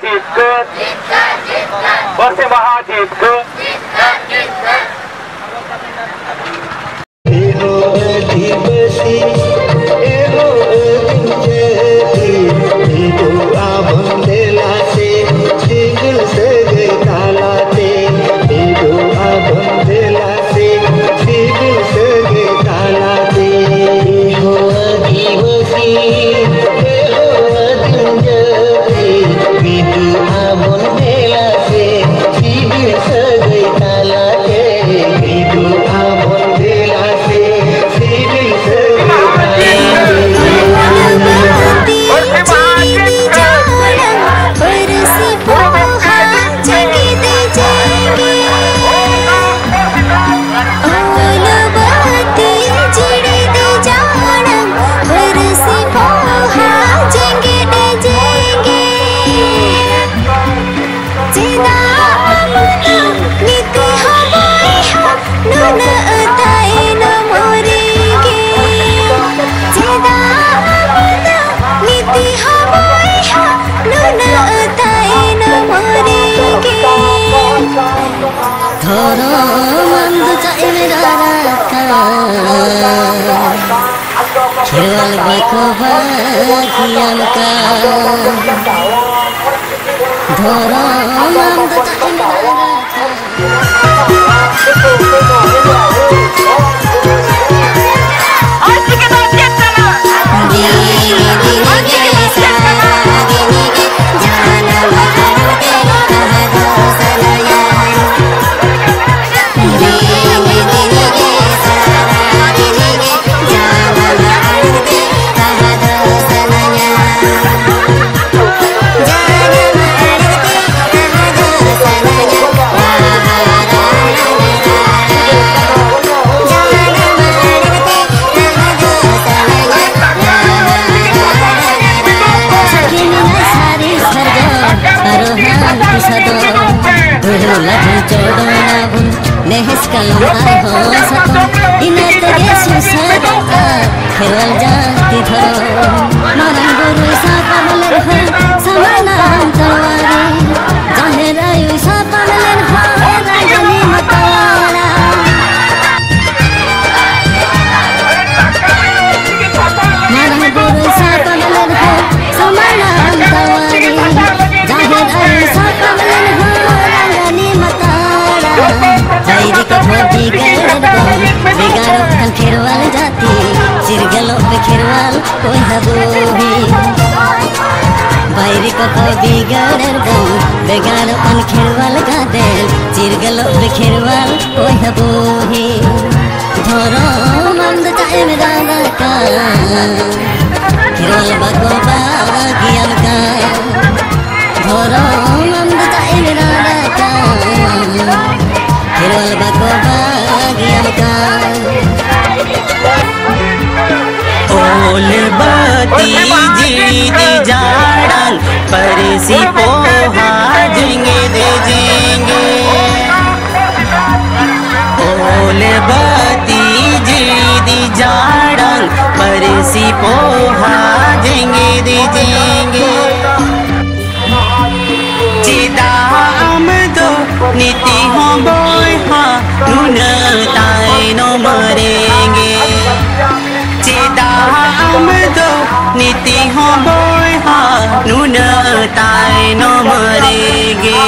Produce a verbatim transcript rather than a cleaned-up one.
ᱡᱤᱛᱠᱟᱹᱨ, ᱯᱟᱹᱨᱥᱤ ᱢᱟᱦᱟ ᱡᱤᱛᱠᱟᱹᱨ᱾ ᱮ ᱦᱳ ᱟᱹᱫᱤᱵᱟᱹᱥᱤ, ᱮ ᱦᱳ ᱟᱹᱫᱤᱢ ᱡᱟᱹᱛᱤ, ᱢᱤᱫᱚᱜ ᱟᱵᱚᱱ ᱫᱮᱞᱟ ᱥᱮ, ᱥᱤᱵᱤᱞ ᱥᱟᱹᱜᱟᱹᱭ ᱛᱟᱞᱟᱛᱮ, ᱢᱤᱫᱚᱜ ᱟᱵᱚᱱ ᱫᱮᱞᱟ ᱥᱮ, ᱥᱤᱵᱤᱞ ᱥᱟᱹᱜᱟᱹᱭ ᱛᱟᱞᱟᱛᱮ᱾ ᱮ ᱦᱳ ᱟᱹᱫᱤᱵᱟᱹᱥᱤ, ᱮ ᱦᱳ ᱟᱹᱫᱤᱢ ᱡᱟᱹᱛᱤ, ᱢᱤᱫᱚᱜ ᱟᱵᱚᱱ ᱫᱮᱞᱟ ᱥᱮ, ᱥᱤᱵᱤᱞ ᱥᱟᱹᱜᱟᱹᱭ ᱛᱟᱞᱟᱛᱮ᱾ ᱢᱤᱫᱚᱜ ᱟᱵᱚᱱ ᱫᱮᱞᱟ ᱥᱮ, ᱥᱤᱵᱤᱞ ᱥᱟᱹᱜᱟᱹᱭ ᱛᱟᱞᱟᱛᱮ᱾ ᱯᱟᱹᱨᱥᱤ ᱯᱚᱦᱟ ᱡᱮᱜᱮᱫ ᱡᱮᱜᱮᱫ᱾ ᱚᱞ ᱵᱟᱹᱛᱤ ᱡᱤᱲᱤᱫ ᱡᱟᱲᱟᱝ, ᱯᱟᱹᱨᱥᱤ ᱯᱚᱦᱟ ᱡᱮᱜᱮᱫ ᱡᱮᱜᱮᱫ᱾ ᱪᱮᱫᱟᱜ ᱟᱵᱚ ᱫᱚ ᱱᱤᱛ ᱦᱚᱸ ᱵᱚᱭᱦᱟ ᱱᱩᱱᱟᱹᱜ ᱛᱟᱭᱱᱚᱢ ᱨᱮᱜᱮ? ᱪᱮᱫᱟᱜ ᱟᱵᱚ ᱫᱚ ᱱᱤᱛ ᱦᱚᱸ ᱵᱚᱭᱦᱟ ᱱᱩᱱᱟᱹᱜ ᱛᱟᱭᱱᱚᱢ ᱨᱮᱜᱮ? ᱫᱷᱚᱨᱚᱢ ᱟᱢ ᱫᱚ ᱪᱟᱜ ᱮᱢ ᱨᱟᱨᱟ ᱠᱟᱱ? ᱠᱷᱮᱨᱣᱟᱞ ᱵᱟᱠᱚ ᱵᱟᱹᱜᱤᱭᱟᱢ ᱠᱟᱱ᱾ ᱫᱷᱚᱨᱚᱢ ᱟᱢ ᱫᱚ ᱪᱟᱜ ᱮᱢ ᱨᱟᱨᱟ ᱠᱟᱱ? ᱥᱟᱹᱨᱤ ᱥᱟᱨᱡᱚᱢ ᱟᱨᱚ ᱦᱟᱹᱛᱤ ᱥᱟᱫᱚᱢ, ᱵᱩᱨᱩ ᱞᱟᱹᱴᱩ ᱪᱚᱰᱚᱨ ᱟᱵᱚᱱ ᱱᱮᱦᱮᱥ ᱠᱟᱞᱚᱢ ᱟᱨᱦᱚᱸ ᱥᱟᱛᱚᱢ, ᱤᱱᱟᱹ ᱛᱮᱜᱮ ᱥᱩᱥᱟᱹᱨᱚᱜᱼᱟ ᱠᱷᱮᱨᱣᱟᱞ ᱡᱟᱹᱛᱤ ᱫᱷᱚᱨᱚᱢ᱾ ᱢᱟᱨᱟᱝ ᱵᱩᱨᱩᱭ ᱥᱟᱵ ᱟᱵᱚᱱ ᱞᱮᱠᱷᱟᱱ ᱥᱟᱢᱟᱱᱟᱢ ᱛᱟᱲᱣᱟ᱾ ᱠᱚᱠᱚ ᱵᱤᱜᱟᱹᱲᱮᱨ ᱵᱚᱱ ᱵᱮᱜᱟᱲᱚᱜ ᱠᱟᱱ ᱠᱷᱮᱨᱣᱟᱞ ᱜᱟᱫᱮᱞ, ᱪᱤᱨᱜᱟᱹᱞᱚᱜ ᱯᱮ ᱠᱷᱮᱨᱣᱟᱞ ᱵᱚᱭᱦᱟ ᱵᱩᱦᱤ᱾ ᱫᱷᱚᱨᱚᱢ ᱟᱢ ᱫᱚ ᱪᱟᱜ ᱮᱢ ᱨᱟᱲᱟ ᱠᱟᱱ, ᱠᱷᱮᱨᱣᱟᱞ ᱵᱟᱠᱚ ᱵᱟᱹᱜᱤᱭᱟᱢ ᱠᱟᱱ᱾ ᱫᱷᱚᱨᱚᱢ ᱟᱢ ᱫᱚ ᱪᱟᱜ ᱮᱢ ᱨᱟᱲᱟ ᱠᱟᱱ, ᱠᱷᱮᱨᱣᱟᱞ ᱵᱟᱠᱚ ᱵᱟᱹᱜᱤᱭᱟᱢ ᱠᱟᱱ᱾ ᱚᱞ ᱵᱟᱹᱛᱤ ᱡᱤᱣᱤ ᱫᱤ ᱡᱟᱲᱟᱝ ᱯᱟᱹᱨᱥᱤ ᱯᱚᱦᱟ ᱡᱮᱜᱮᱫ ᱡᱮᱜᱮᱫ᱾ ᱚᱞ ᱵᱟᱹᱛᱤ ᱡᱤᱣᱤ ᱫᱤ ᱡᱟᱲᱟᱝ ᱯᱟᱹᱨᱥᱤ ᱯᱚᱦᱟ ᱡᱮᱜᱮᱫ ᱡᱮᱜᱮᱫ᱾ ᱪᱮᱫᱟᱜ ᱟᱢ ᱫᱚ ᱱᱤᱛᱤ ᱦᱚᱸ ᱵᱚᱭᱦᱟ ᱱᱩᱱᱟᱹᱜ ᱛᱟᱭᱱᱚᱢ ᱨᱮᱜᱮ? ᱪᱮᱫᱟᱜ ᱟᱢ ᱫᱚ ᱱᱤᱛᱤ ᱦᱚᱸ ᱵᱚᱭᱦᱟ ᱱᱩᱱᱟᱹᱜ ᱛᱟᱭᱱᱚᱢ ᱨᱮᱜᱮ?